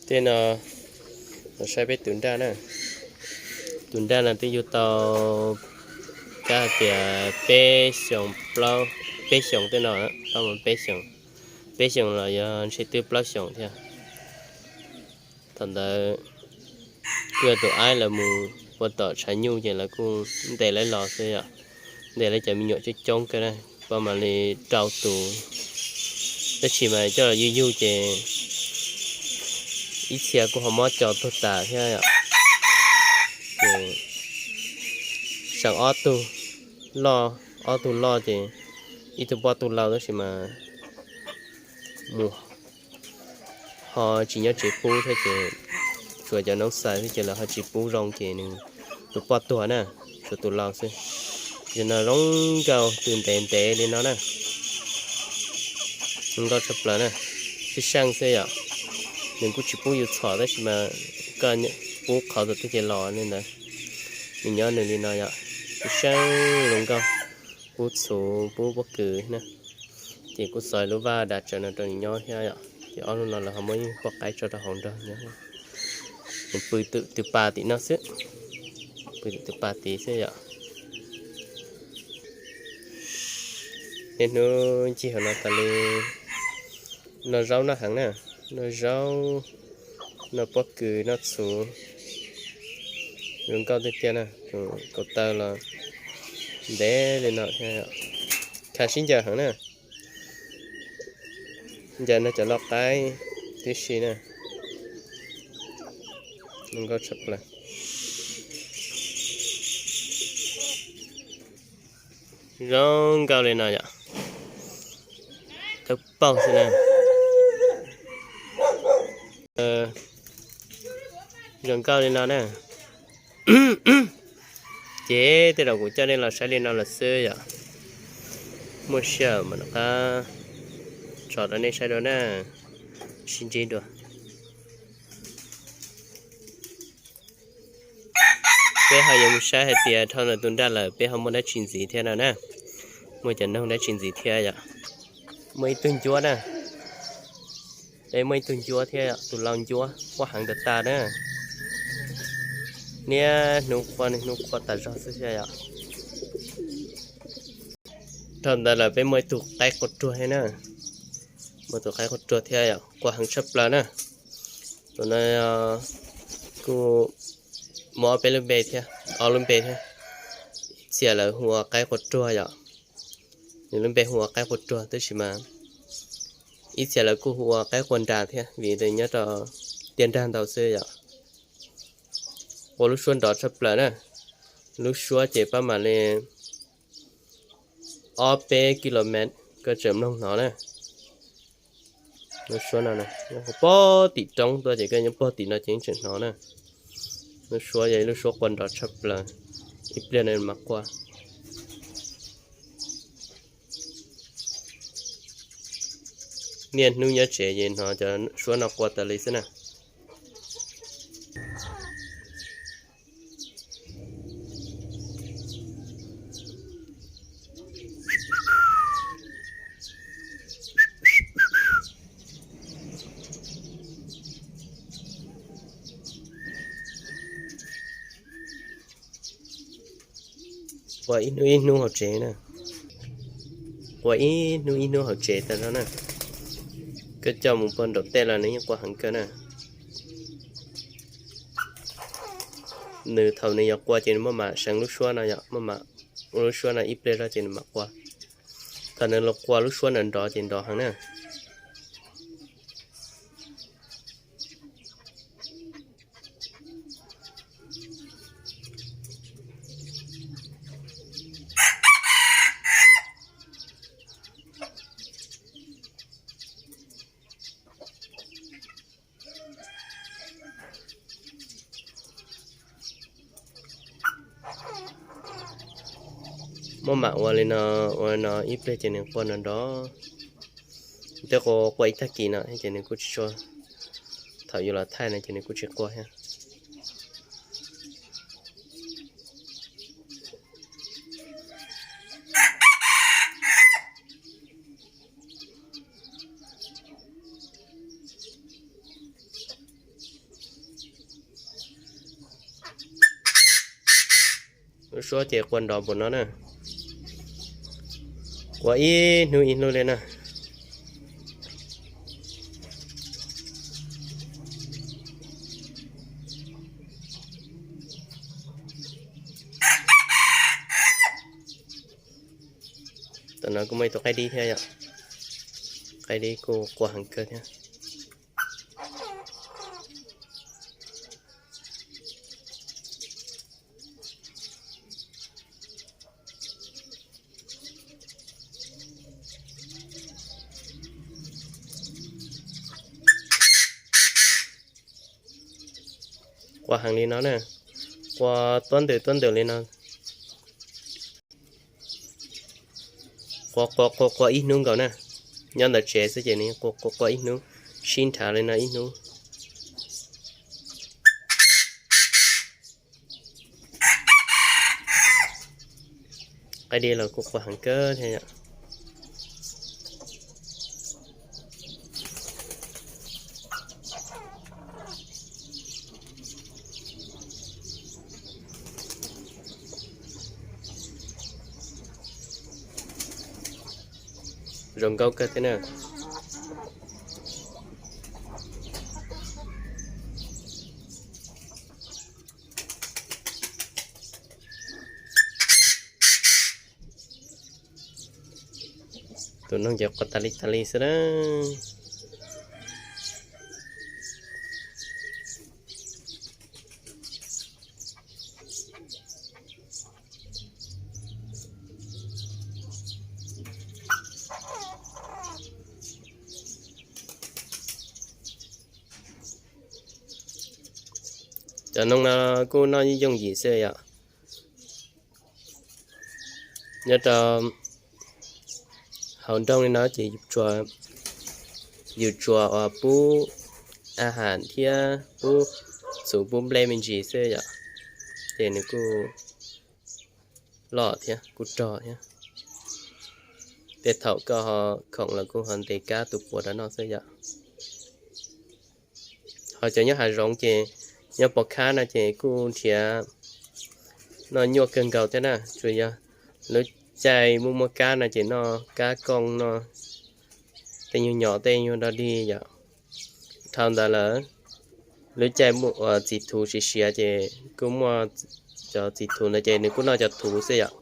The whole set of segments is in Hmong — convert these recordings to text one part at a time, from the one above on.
Tej no los saib peb tus nraj na. Tus nraj no twb yug tau, kav hais tias peb xyoos, peb xyoos tej no, peb xyoos, peb xyoos los yog ntshe twb plaub xyoos thiab. Thaum ntawd kuj yog tus aib lawv mus puag tom tshav nyuj ces lawv kuj ntes lawv los xwb yom. Ntes lawv cov me nyuam coob coob kawg na, pab mam li rau tus. Tab sis mas coj los yug yug ces ib txhia kuj ho mob co tuag tas thiab yom. Ces seem ob tug loj, ob tug loj ces ib tug poj tug lau tab sis mas mus ho tsis nyob tsev pub thiab ces tsuas cov noob xaws thiab ces lawv ho tsis pub zoo ces nws tus poj tuag na, tshuav tus lau xwb. Ces no zoo nkauj tus ntev ntev li no na, zoo nkauj tshaj plaws na, sib seej xwb yom. Nws kuj tsis pub yus txhom tab sis mas koj pub qhov twg ces los li ntawd. Nws nyob nws li no yom, sib seej zoo nkauj, pub txhuv pub pob kws na. Ces kuj xov lub vaj dav tsawv no rau nws nyob thiab yom. Ces ob lub no lawv ho muab ib pob qaib tso rau hauv nrog nyob. Nws pw twm tus pas tim no xwb, pw twm tus pas tid xwb yom. Niaj hnub ncig hauv no tas li, noj zaub noj heev na, noj zaub, noj pob kws noj txhuv, zoo nkauj tiag tiag na. Kaum taw los ntev li no thiab, khav sib ncaws heev na. Ncaws nrog cov loj qaib tib si na, zoo nkauj tshaj plaws. Zoo nkauj li no yom, tawb paug xwb na. Zoo nkauj li no na. Ces tej zaum kuv coj nej los saib li no lawm xwb yom. Muaj sij hawm mas rov qab tso rau nej saib dua na, sib ntsib dua. Peb ho yuav mus saib hais tias dhau ntawm tus nraj lawm peb ho muaj dab tsi ntxiv thiab no na. Muaj cov noog dab tsi ntxiv thiab yom. Muaj ib tug ncuab na. Peb muaj ib tug ncuab thiab, tus lau ncuab quaj heev tas tas na. Niaj hnub quaj niaj hnub quaj tas zog xwb thiab yom. Dhau ntawd lawm peb muaj ib tug qaib qua ruag thiab na. Muaj tus qaib qua ruag thiab yom, quaj heev tshaj plaws na. Tus no kuj muaj ob peb lub npe thiab, ob lub npe thiab. Ib txhia lawv hu ua qaib qua ruag yom. Nws lub npe hu ua qaib qua ruag tab sis mas ib txhia lawv kuj hu ua qaib qua nras thiab vim nws nyob rau tiaj nrag ntau xwb yom. Qua lub suab nrov tshaj plaws na. Lub suab ces pab mam li ob peb kilomet koj tseem mloog hnov na. Lub suab no nyob pog tim roob tuaj ces koj nyob pog tim no ces yeej tseem hnov na. Lub suab yog ib lub suab qua nrov tshaj plaws, ib pliag no mam qua. Niaj hnub nyob tsev ces hnov cov suab no qua tas li xwb na. Qua ib hnub ib hnub hauv tsev na. Qua ib hnub ib hnub hauv tsev tas zog na. Koj coj mus pog nraum tej los nws yeej qua heev kawg na. Nws thaum nws yuav qua ces nws maj mam seev lub suab no yom, maj mam ua lub suab no ib pliag zog ces nws mam qua. Thaum nws los qua lub suab nrov nrov ces nrov heev na. Muab mam ua li no, ua no ib pliag ces nws qua nrov nrov. Tej qu qua ib tag kis no ces nws kuj tsis tshua, thaum yuav los thaij no ces nws kuj tsis qua thiab. Suab ces qua nrov npaum no na. Qua ib hnub ib hnub li na. Tam no kuj muaj ib tug qaib dib thiab yom. Qaib dib kuj qua heev kawg thiab. Qua heev li no na, qua tuab ntws tuab ntws li no. Qua qua qua qua ib hnub nkaus na, nyob ntawm tsev xwb ces nws qua qua qua ib hnub, sib nrhav li no ib hnub. Qaib dib los kuj qua heev kawg thiab yom. Zoo nkauj kawg thiab na. Tus noog ces qua tas li tas li xwb na. Cov noog no kuj noj yooj yim xwb yom. Nyob rau hauv nroog li no ces yus tsuas, yus tsuas pub a has thiab pub txhuv pub nplej me ntsis xwb yom, ces nws kuj loj thiab kuj rog thiab. Tej thaum koj ho khoom los kuj ho ntes kab tus puav rau noj xwb yom. Ho cov nyob hav zoov ces nyob pov khab no ces kuj nrhiav noj nyuaj kawg nkaus thiab na, tsuas yog lub caij muaj muaj kab no ces noj kab kooj, noj tej nyuag nyom tej nyuag dog dig yom. Dhau ntawd lawm, lub caij muaj txiv thuv siav siav ces kuj muaj cov txiv thuv ntawd ces nws kuj noj cov thuv xwb yom.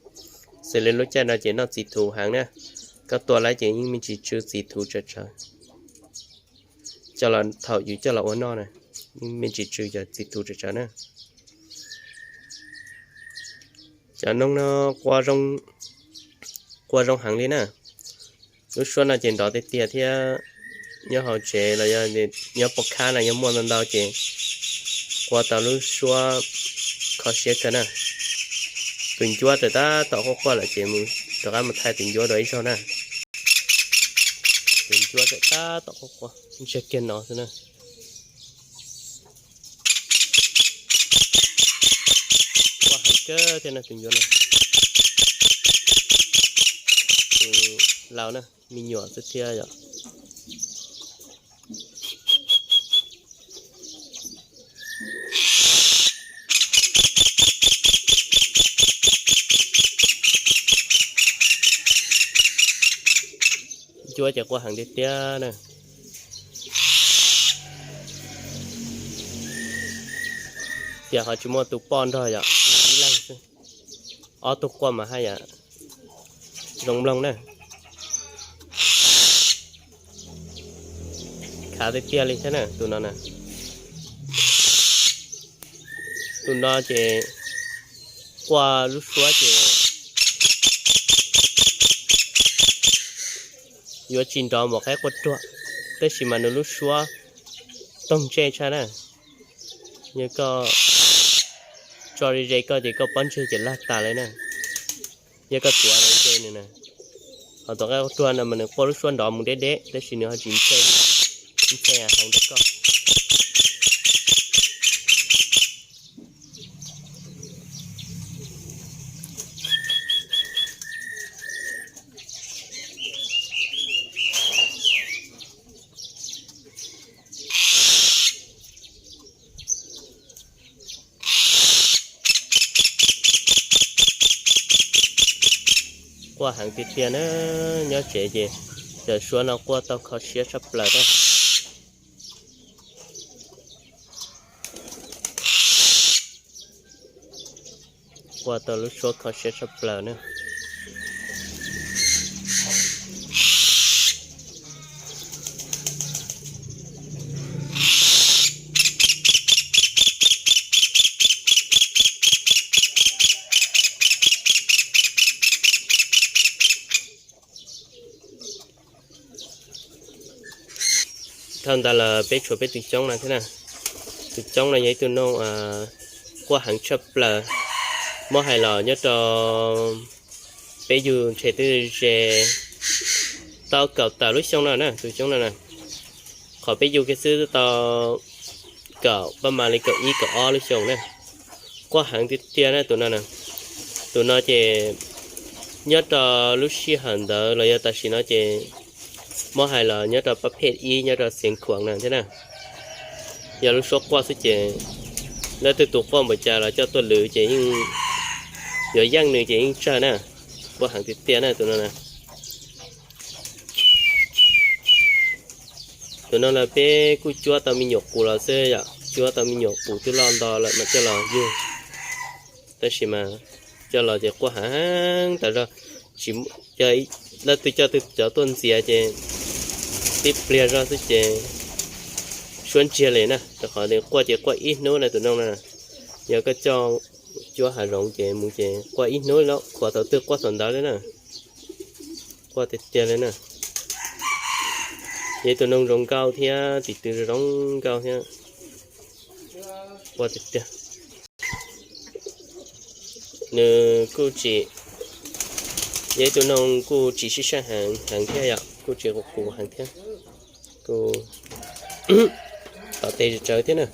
Xws li lub caij no ces noj txiv thuv heev na, koj tua lawm ces yeej me ntsis tsw txiv thuv tsawv tsawv. Coj los thaum yus coj los ua noj na, yeej me ntsis tsw cov txiv thuv tsawv tsawv na. Cov noog no qua zoo heev li na. Lub suab no ces nrov tiag tiag thiab, nyob hauv tsev los yog nyob pov khab no yog muaj ntau ntau ces qua tau lub suab kho siab kawg na. Tus ncuab txawm tab tom quaj quaj lawm ces mus rov qab mus thaij tus ncuab dua ib zaug na. Tus ncuab txawm tab tom quaj quaj ntsiag kiag no xwb na. Quaj heev kawg thiab no tus ncuab no. Tus laus na, me nyuam xwb thiab yom. Ncuab ces quaj heev tiag tiag na. Tiam ho tsis muaj tus poj nrog yom, ib leeg xwb. Ob tug quaj mas haj yam zoo mloog na. Khav tiag tiag li thiab na tus no na. Tus no ces quaj lub suab ces yuav tsis nrov npaum qaib quaj ruag, tab sis mas nws lub suab toog ntsej tshaj na. Yog koj tso ze ze koj ces koj pob ntseg ces laj tas li na. Yog koj tuav ze nws na. Ho tus qaib quaj ruag no mas nws quaj lub suab nrov mus deb deb tab sis nws ho tsis ntxhe, ntxhe heev rau koj. Quaj heev tiag tiag na, nyob tsev ces cov suab no quaj tau kho siab tshaj plaws na. Quaj tau lub suab kho siab tshaj plaws na. Dhau ntawd los peb tshuav peb tus coob no thiab na. Tus coob no yog ib tug noog quaj heev tshaj plaws, muab hais los nyob rau peb yug ntshe twb ze tau kaum tawm lub xyoo no na, tus coob no na. Qhov peb yug kiag xwb tau kaum pab mas li kaum ib kaum ob lub xyoo na. Quaj heev tiag tiag na tus no na. Tus no ces nyob rau lub sij hawm ntawd los yog tam sim no ces muab hais los nyob rau pab phej ib nyob rau Xeev Khuam na thiab na. Yog lub suab quaj xwb ces leej twg tus quaj npaum cas los coj tuaj lwv ces yeej yuav yeej nws ces yeej tsawg na. Quaj heev tiag tiag na tus no na. Tus no los peb kuj cuab tau me nyuam qus los xwb yom, cuab tau me nyuam qus twb loj nto lawm mas coj los yug. Tab sis mas coj los ces quaj heev tas zog, tsis, leej twg coj twg cov tuaj ntxias ces tib pliag zog xwb ces suab ntsiag li na, rau qhov quaj ces quaj ib hnub na tus noog na. Yog koj coj cuab hav zoov ces mus ces quaj ib hnub los khuav thaum twg quaj thaum ntawd li na. Quaj tiag tiag li na. Yog ib tug noog zoo nkauj thiab tis tw zoo nkauj thiab. Quaj tiag tiag. Nws kuj tsis, yog ib tug noog kuj tsis sib sab heev heev thiab yom, kuj tsis qus qus heev thiab. Kuj tom tes tsawv thiab na.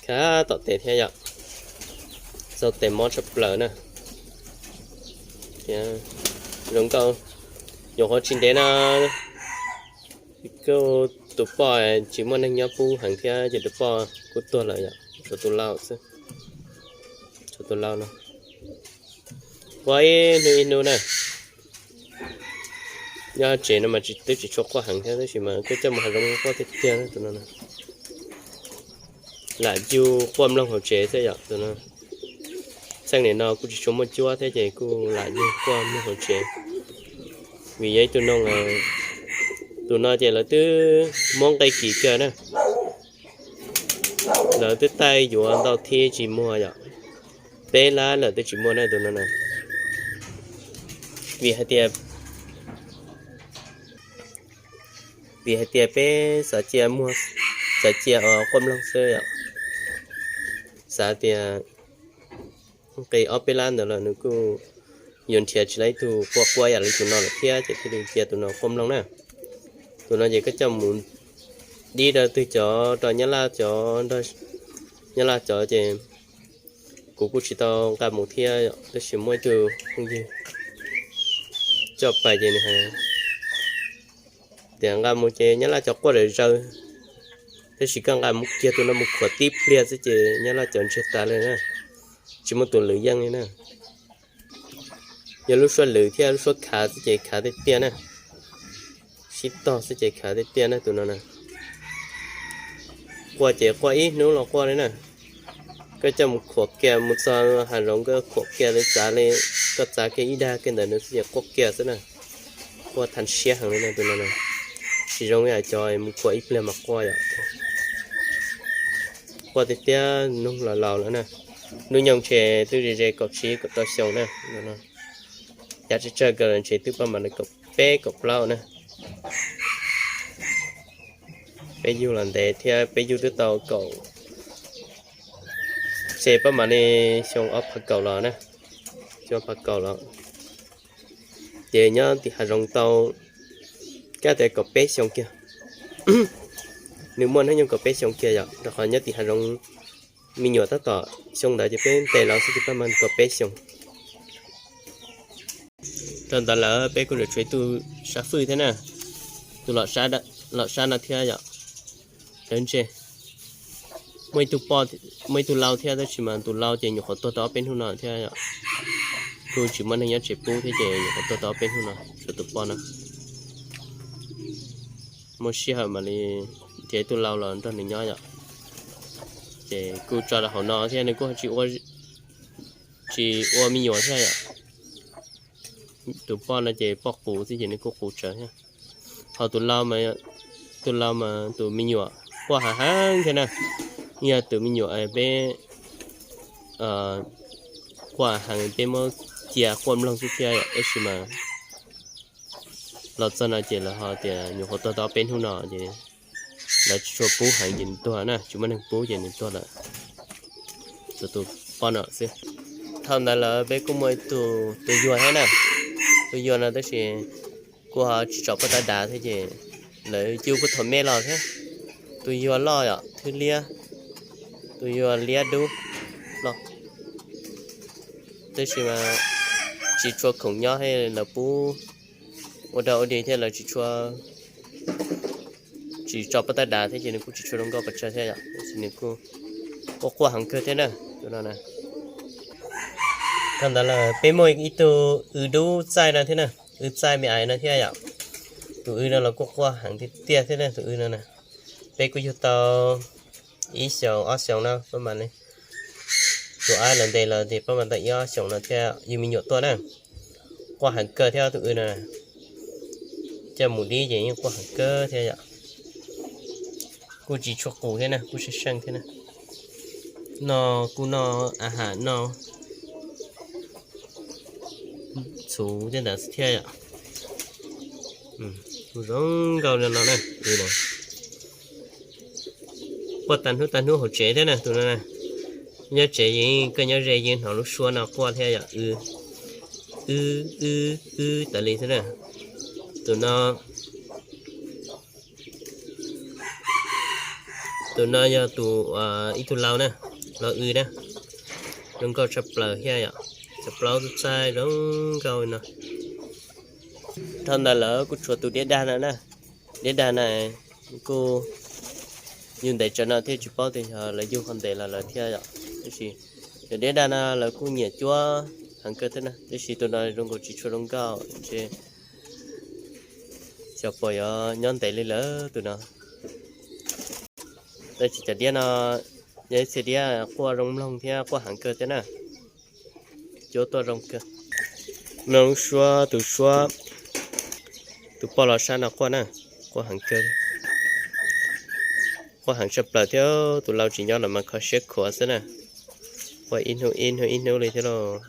Khab tom tes thiab yom. Txaus tes mob tshaj plaws na. Zoo nkauj, nyuam qhuav tsis ntev no kuj tus poj tsis muaj neeg nyob pub heev thiab ces tus poj kuj tuag lawm yom, tshuav tus lau xwb. Tshuav tus lau no quaj ib hnub ib hnub na. Nyob tsev no mas twb tsis tshua quaj heev thiab tab sis mas koj coj mus hav zoov quaj tiag tiag tus no. Lam yug quaj mloog hauv tsev xwb yom tus no. Txheej nim no kuj tsis tshua muaj cuab thiab ces kuj lam yug quaj mloog hauv tsev. Vim yog ib tug noog, tus no ces lawv twb muab nqe kim kawg na. Lawv twb taij yuav ntau thiab tsis muag yom. Peb lab lawm twb tsis muaj na tus no na. Vim hais tias, vim hais tias peb xav cia muag, xav cia quaj mloog xwb yom. Xav tias nqi ob peb lab ntawd los nws kuj yuav nrhiav tsis tau ib tug quaj quaj yam li tus no lawm thiab ces thiaj li cia tus no quaj mloog na. Tus no ces koj coj mus dib rau twg cov rau nyab laj cov, nyab laj cov ces kuv kuj tsis tau nqa mus thiab tab sis muaj ib tug phooj ywg coj pais ces nws hais tias nqa mus ces nyab laj cov quaj zawm zaws, tab sis koj nqa mus kiag tus no mus khuam tib pliag xwb ces nyab laj cov ntsiag tas li na, tsis muaj tus lwv yeej li na. Yog lub suab lwv thiab lub suab khav xwb ces khav tiag tiag na, sib tog xwb ces khav tiag tiag na tus no na. Quaj ces quaj ib hnub los quaj li na. Koj coj mus khuam kiag mus txog hav zoov koj khuam kiag li txav li, koj txav kiag ib dag kiag ntawm nws xwb ces quaj kiag xwb na. Quaj than siab heev li na tus no na. Tsis zoo ib yam cov mus khuam ib pliag mas quaj yom. Quaj tiag tiag, noog los laus lawm na. Hnub nyoog ntshe twb ze ze kaum tsib kaum rau xyoo na. Cav tsawg tsawg kawg ntshe twb pab mam li kaum peb kaum plaub na. Peb yug los ntev thiab, peb yug twb tau kaum, ntshe pab mam li xyoo ob phav kaum los na, xyoo ob phav kaum los. Ces nyob tim hav zoov tau, kab tias kaum peb xyoo kiag. Nws muaj hnub nyoog kaum peb xyoo kiag yom, rau qhov nyob tim hav zoov me nyuam tab tom xyoo ntawd ces peb ntes los xwb ces pab mam kaum peb xyoo. Rau ntawd lawm peb kuj yuav tshuav ib tug sab fwj thiab na, tus los sab no thiab yom, dawb ntseg. Muaj ib tug poj, muaj ib tug lau thiab, tab sis mas tus lau ces nyuam qhuav tuag tau ob peb hnub no thiab yom. Kuj tsis muaj neeg nyob tsev pub thiab ces nyuam qhuav tuag tau ob peb hnub no, tshuav tus poj no. Muaj sij hawm mam li nrhiav ib tug lau los nrog nws nyob yom. Ces kuj tso rau hauv no thiab nws kuj tsis ua, tsis ua me nyuam thiab yom. Tus poj no ces poj qus xwb ces nws kuj qus tsawv thiab. Ho tus lau mas, tus lau mas tus me nyuam quaj heev heev thiab na. Yog tus me nyuam peb quaj heev peb muab cia quaj mloog xwb thiab yom, tab sis mas los txog no ces lawv ho tias nyuam qhuav tuag tau peb hnub no ces lawv tsis tshua pub heev ces nws tuag na, tsis muaj neeg pub ces nws tuag lawm. Tus, tus poj no xwb. Thaum ntawd lawm peb kuj muaj ib tug, tus yuag thiab na. Tus yuag no tab sis kuj ho tsis tso poj tab dav thiab ces lawv cub kuj thaum me los thiab. Tus yuag loj yom, thwb liab, tus yuag liab dub loj. Tab sis mas tsis tshua khoom nyob thiab lawv pub ua dog ua dig thiab lawv tsis tshua, tsis tso poj tab dav thiab ces nws kuj tsis tshua zoo nkauj pes tsawg thiab yom, tab sis nws kuj quaj quaj heev kawg thiab na, tus no na. Thaum ntawd lawm peb muaj ib tug w dub txaij no thiab na, w txaij me ais no thiab yom. Tus w no los kuj quaj heev tiag tiag thiab na, tus w no na. Peb kuj yug tau ib xyoos ob xyoos no pab mas li, tus aib lawv ntes los ces pab mas tau ib ob xyoos no thiab yug me nyuam tuaj na. Quaj heev kawg thiab tus w no, coj mus dib ces yeej quaj heev kawg thiab yom. Kuj tsis tshua qus thiab na, kuj seej seej thiab na. Noj kuj noj a ham noj txhuv thiab ntawd thiab yom. Kuj zoo nkauj li no na, w no. Quaj tag hnub tag hnub hauv tsev thiab na tus no na. Nyob tsev yeej, koj nyob ze yeej hnov lub suab no quaj thiab yom, w, w, w, w tas li thiab na. Tus no, tus no yog tus, ib tug lau na, lau w na. Zoo nkauj tshaj plaws thiab yom, txawm plaub tug txaij zoo nkauj li no. Dhau ntawd lawm kuj tshuav tus diab dag no na. Diab dag na kuj yug ntev tsawv no thiab tsis paub tias yog lawv yug qhov ntev los lawv thiaj yom. Tab sis cov diab dag no lawv kuj nyiam cuab heev kawg thiab na, tab sis tus no zoo nkaus tsis tshua zoo nkauj, ntshe xyov puas yuav nyob ntev li lawm tus no. Tab sis cov diab no yog ib txhia diab quaj zoo mloog thiab quaj heev kawg thiab na. Cuab tuaj zoo kawg. Mloog lub suab, tus suab, tus poj los sab no quaj na, quaj heev kawg, quaj heev tshaj plaws thiab. Tus lau tsis nyob los mas kho siab khuav xwb na, quaj ib hnub ib hnub ib hnub li thiab lauj.